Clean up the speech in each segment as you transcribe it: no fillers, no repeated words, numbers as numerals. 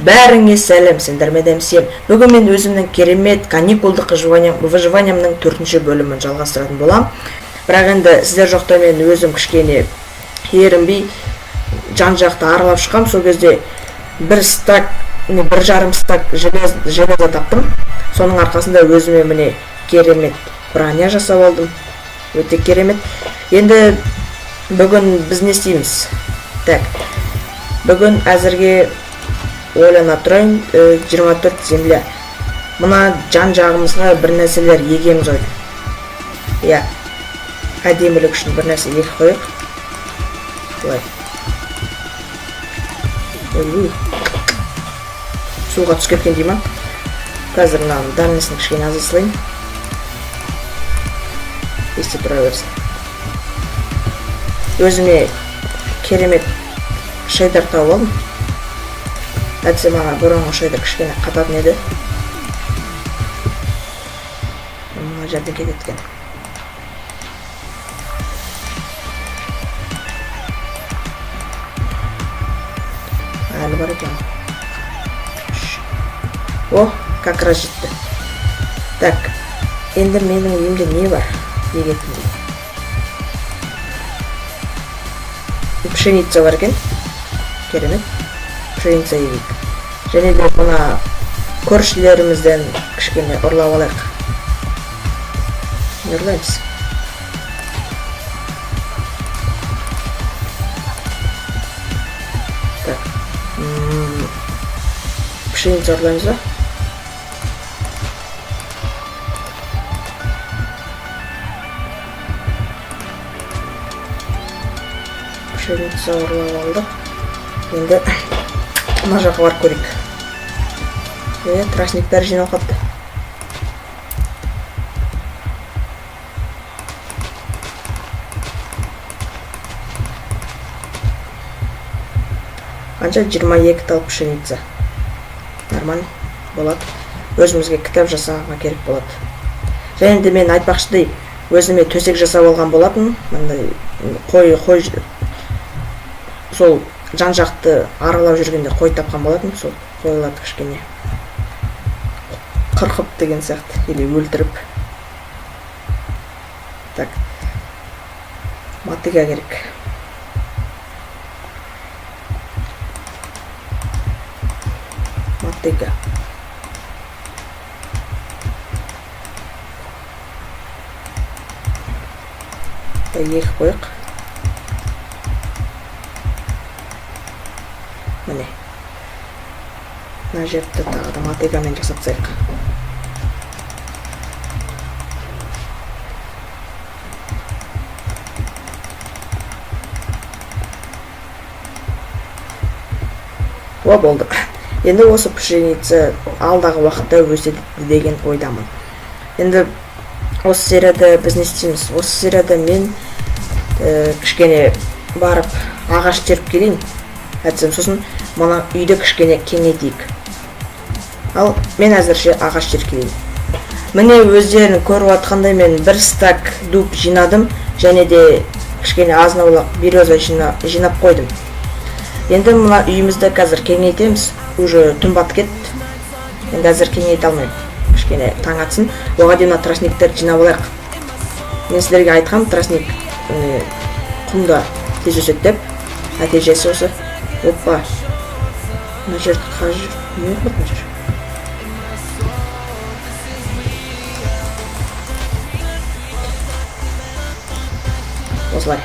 Бәріңе сәлем, сендермен МСМ. Бүгін мен өзімнің керемет каникулдық выживаниямның төртінші бөлімін жалғастыратын болам. Бірақ енді сіздер жоқта мен өзім кішкене ерінбей жан-жақты аралап шыққам. Сол кезде бір стак, не, 1,5 стак железо таптым. Соның арқасында өзіме міне керемет броня жасап алдым. Өте керемет. Енді бүгін біз не істейміз? Так, бүгін әзірге ойлана тұрайын. 24 земля. Мына жан жағымызға бір нәрселер егеміз ғой. Иә, әдемілік үшін бір нәрсе егіп қояйық. Былай. Ой, суға түсіп кеткен дей ма? Қазір мынаның дальностьін кішкене азайта салайын. Есте тұра берсін. Өзіме керемет шейдер тауып алдым. Әйтсе маған бұрынғы шейдер кішкене қататын еді. Мына жерден кетеді екен. Әлі бар екен. О, как раз жетті. Так, енді менің үйімде не бар егетіндей? Пшеница бар екен. Керемет. Пшеница егейік. Және де мына көршілерімізден кішкене ұрлап алайық. Не ұрлаймыз? Так. Пшеница ұрлаймыз ба? Пшеница ұрлап алдық. Енді мына жаққа барып көрейік. Тростник бәрі жиналып қалыпты. Қанша? 22 тал пшеница. Нормально болады. Өзімізге кітап жасағанға керек болады. Және де мен айтпақшыдай, өзіме төсек жасап алған болатын. Мындай қой сол жан жақты аралап жүргенде қой тапқан болатын. Сол қойларды кішкене қырқып деген сияқты, или өлтіріп. Так, мотыга керек. Мотыга. Егіп қояйық. Міне. Мына жерді тағы да мотыгамен жасап тастайық. О, болды. Енді осы пшеница алдағы уақытта өседі деген ойдамын. Енді осы серияда біз не істейміз? Осы серияда мен кішкене барып ағаш теріп келейін. Әйтсем сосын мына үйді кішкене кеңейтейік. Ал мен әзірше ағаш теріп келейін. Міне өздерің көріп жатқандай мен бір стак дуб жинадым және де кішкене азын-аулақ береза жинап қойдым. Енді мына үйімізді қазір кеңейтеміз. Уже түн батып кетті. Енді әзір кеңейте алмаймын. Кішкене таң атсын. Оған дейін мына тростниктерді жинап алайық. Мен сіздерге айтқам, тростник құмда тез өседі деп. Нәтижесі осы. Опа. Мына жерді қазір не болып мына жер? Осылай.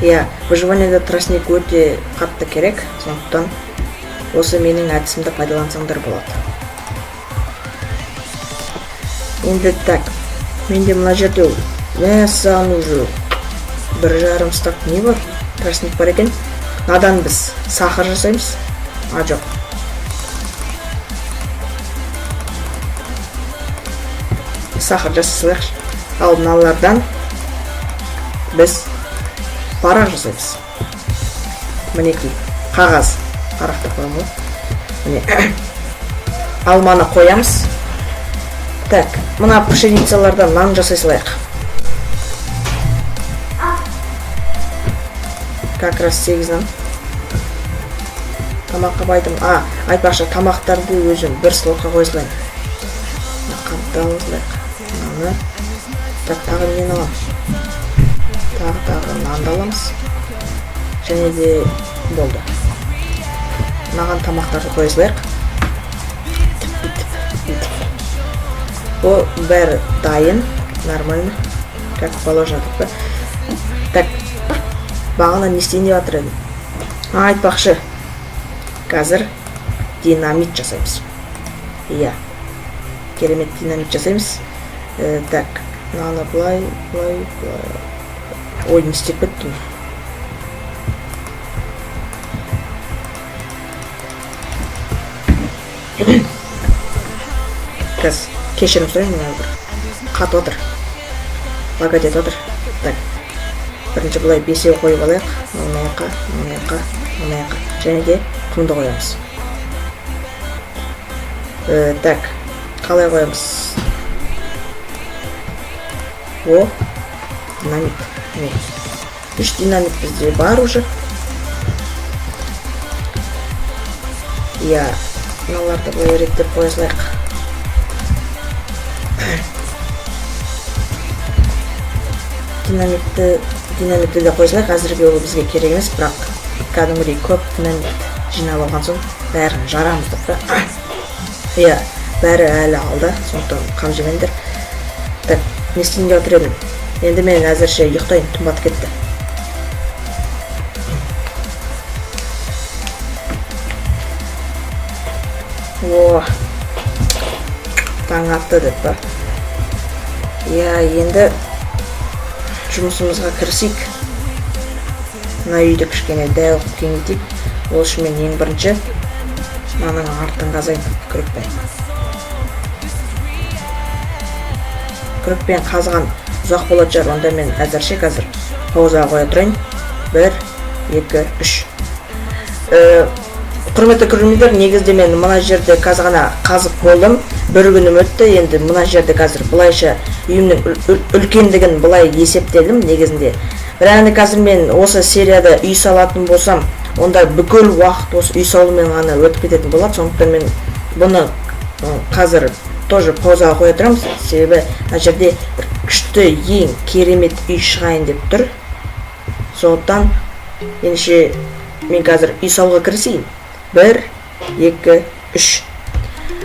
Иә, выживаниеда тростник өте қатты керек, сондықтан осы менің әдісімді пайдалансаңдар болады. Енді так, менде мына жерде мәссаған уже 1,5 стак не бар? Тростник бар екен. Мынадан біз сахар жасаймыз. А, жоқ. Сахар жасай салайықшы. Ал мыналардан біз парақ жасаймыз. Мінекей, қағаз. Парақ деп қоямын ғой. Міне. Алманы қоямыз. Так, мына пшеницалардан нан жасай салайық. Как раз 8 нан. Тамаққа байдым. А, айтпақшы, тамақтарды өзім бір слотқа қоя салайын. Мына қантты ала салайық. Мынаны. Так, тағы нені аламын? Тағы нанды аламыз. Және де болды. Мынаған тамақтарды қоя салайық. Бүйтіп, бүйтіп. О, бәрі дайын. Нормально. Как положено деп па. Так, бағана не істейін деп жатыр едім? А, айтпақшы, қазір динамит жасаймыз. Иә, керемет динамит жасаймыз. Так, мынаны былай, былай, былай. Ой, не істеп кеттім? Қазір кешірім сұраймын, мына бір қатып отыр, лагать етіп отыр. Так, бірінші былай бесеу қойып алайық. Мына жаққа, мына жаққа, мына жаққа. Және де құмды қоямыз. Так, қалай қоямыз? О, динамит. Міне, үш динамит бізде бар уже. Иә, мыналарды былай реттеп қоя салайық. Динамитті де қоя салайық. Әзірге ол бізге керек емес, бірақ кәдімгідей көп динамит жинап алған соң бәрін жарамыз деп па. Иә, бәрі әлі алда, сондықтан қам жемеңдер. Так, не істейін деп отыр едім? Енді мен әзірше ұйықтайын, түн батып кетті. О, таң атты деп па. Иә, енді жұмысымызға кірісейік. Мына үйді кішкене дәу қылып кеңейтейік. Ол үшін мен ең бірінші мынаның артын қазайын күрекпен. Күрекпен қазған ұзақ болатын шығар, онда мен әзірше қазір паузаға қоя тұрайын. 1, 2, 3. Құрметті көрермендер, негізінде мен мына жерде қазір ғана қазып болдым. Бір күнім өтті. Енді мына жерде қазір былайша үйімнің үлкендігін былай есептедім негізінде. Бірақ енді қазір мен осы серияда үй салатын болсам, онда бүкіл уақыт осы үй салумен ғана өтіп кететін болады. Сондықтан мен бұны қазір тоже паузаға қоя тұрамыз. Себебі мына жерде бір күшті, ең керемет үй шығайын деп тұр. Сондықтан ендеше мен қазір үй салуға кірісейін. 1, 2, 3.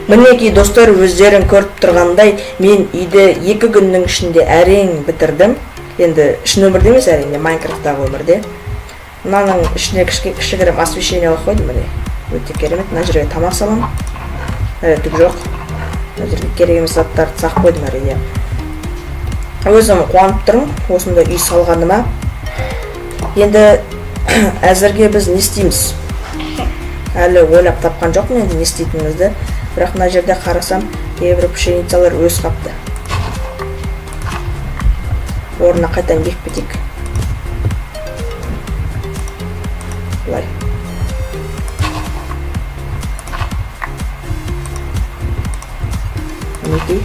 Мінекей, достар, өздерің көріп тұрғандай, мен үйді 2 күннің ішінде әрең бітірдім. Енді шын өмірде емес, әрине, Майнкрафттағы өмірде. Мынаның ішіне кішігірім освещение қойып қойдым, міне. Өте керемет. Мына жерге тамақ саламын. Түк жоқ. Мына жерге керек емес заттарды сақ қойдым, әрине. Өзім қуанып тұрмын осындай үй салғаныма. Енді әзірге біз не істейміз? Әлі ойлап тапқан жоқпын енді не істейтінімізді. Бірақ мына жерде қарасам, кейбір пшеницалар өсіп қапты. Орнына қайтадан егіп кетейік. Былай. Мінекей.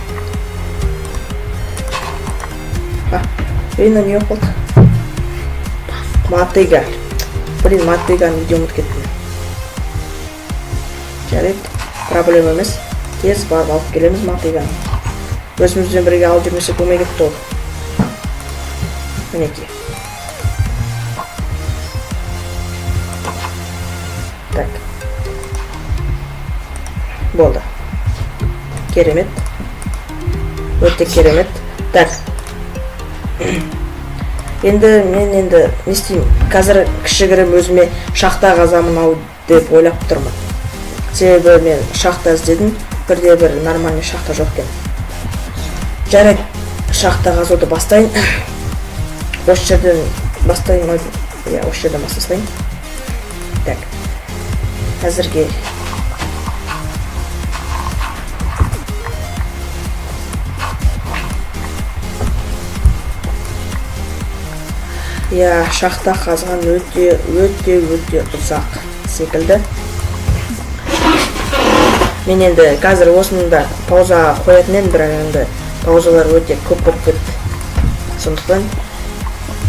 А, ей, мына не болып қалды? Мотыга. Блин, мотыганы үйде ұмытып кеттім. Жарайды, проблема емес. Тез барып алып келеміз мотыганы. Өзімізбен бірге алып жүрмесек болмай кетті ол. Мінекей. Так. Болды. Керемет. Өте керемет. Так. Енді мен енді не істеймін? Қазір кішігірім өзіме шахта қазамын ау деп ойлап тұрмын. Себебі мен шахта іздедім, бірде бір нормальный шахта жоқ екен. Жарайды, шахта қазуды бастайын. Осы жерден бастайын ау деймін. Иә, осы жерден бастай салайын. Так. Әзірге иә, шахта қазған өте, өте, өте ұзақ секілді. Мен енді қазір осыны да паузаға қоятын едім, бірақ енді паузалар өте көп болып кетті. Сондықтан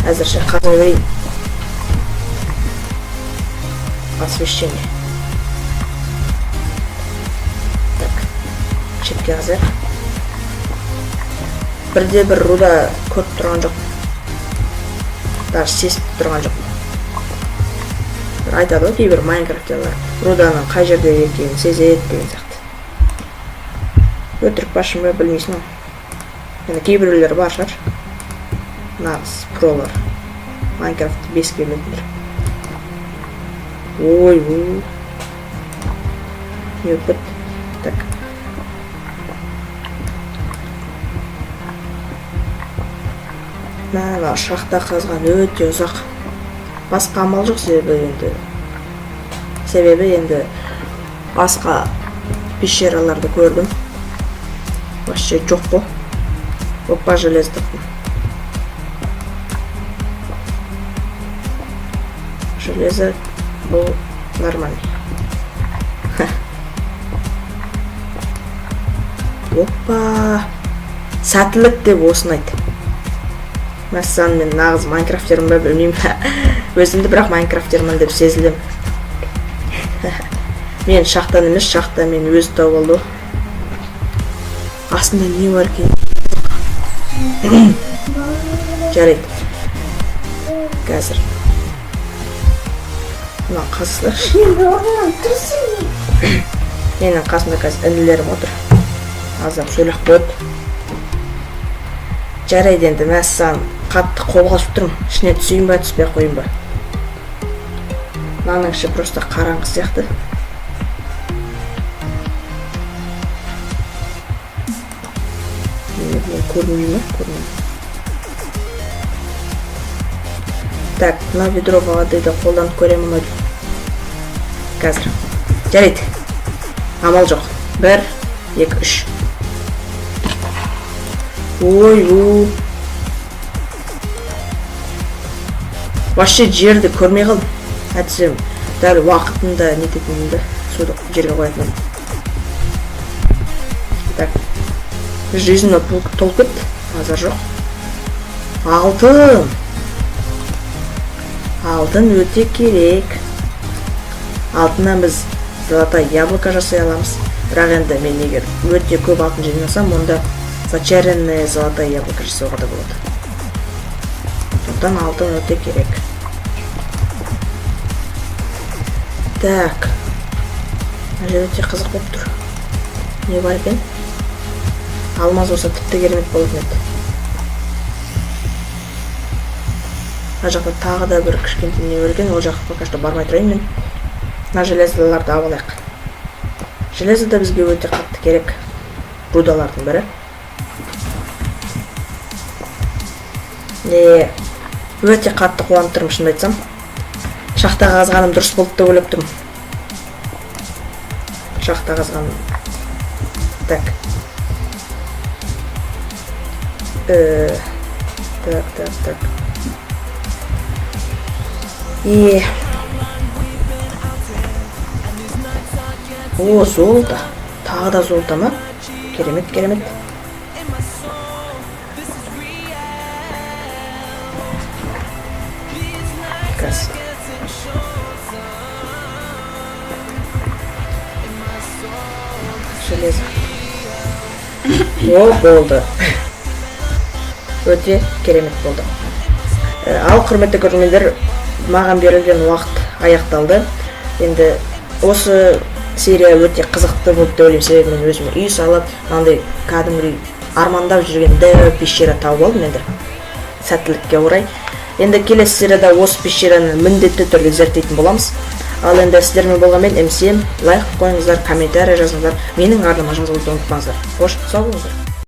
әзірше қаза берейін. Освещение. Так, шетке қазайық. Бірде бір руда көріп тұрған жоқ, даже сезіп тұрған жоқ. Бір айтады ғой кейбір майнкрафтерлар, руданың қай жерде екенін сезеді деген сияқты. Өтірік па, шын ба, білмейсің ғой енді. Кейбіреулер бар шығар, нағыз пролар, Майнкрафтты беске білетіндер. Ой, не болып кетті? Так, мына шахта қазған өте ұзақ. Басқа амал жоқ, себебі енді басқа пещераларды көрдім, вообще жоқ қой. Опа, железо таптым. Железо бұл нормальный. Опа, сәттілік деп осыны айт. Мәссаған, мен нағыз майнкрафтермін ба, білмеймін өзімді, бірақ майнкрафтермін деп сезілемін. Мен шахтаны емес, шахта мені өзі тауып алды ғой. Астында не бар екен? Жарайды, қазір мына қазсалайықшы. Енді орнынан тұрсын. Менің қасымда қазір інілерім отыр, аздап сөйлеп қояды. Жарайды, енді, мәссаған, қатты қобалжып тұрмын. Ішіне түсейін ба, түспей ақ қояйын ба? Мынаның іші просто қараңғы сияқты. Не, блин, көрінбей ма? Көрінбей. Так, мына ведро воды ды қолданып көремін ау қазір. Жарайды, амал жоқ. Бір, екі, үш. Ой, у, вообще жерді көрмей қалдым. Әйтсем дәл уақытында нететін, суды жерге қоятын. Так, жизнь толып кетті, базар жоқ. Алтын, алтын өте керек. Алтыннан біз золотое яблоко жасай аламыз. Бірақ енді мен егер өте көп алтын жинасам, онда зачаренное золотое яблоко жасауға да болады. Сондықтан алтын өте керек. Так, мына жер өте қызық болып тұр. Не бар екен? Алмаз болса, тіпті керемет болатын еді. Мына жақта тағы да бір кішкентай не бар екен. Ол жаққа пока что бармай тұрайын мен. Мына железоларды алып алайық. Железо да бізге өте қатты керек рудалардың бірі. Не, өте қатты қуанып тұрмын, шынымды айтсам. Шахта қазғаным дұрыс болды деп ойлап тұрмын, шахта қазғаным. Так. Так, так, так. И о, золото, тағы да золото ма? Керемет, керемет. Қазір железо. О, болды, өте керемет болды. Ал, құрметті көрермендер, маған берілген уақыт аяқталды. Енді осы серия өте қызықты болды деп ойлаймын, себебі мен өзіме үй салып, мынандай кәдімгідей армандап жүрген дәу пещера тауып алдым енді, сәттілікке орай. Енді келесі серияда осы пещераны міндетті түрде зерттейтін боламыз. Ал енді сіздермен болған мен, МСМ. Лайк қойыңыздар, комментарий жазыңыздар, менің арнама жазылуды ұмытпаңыздар. Қош, сау болыңыздар.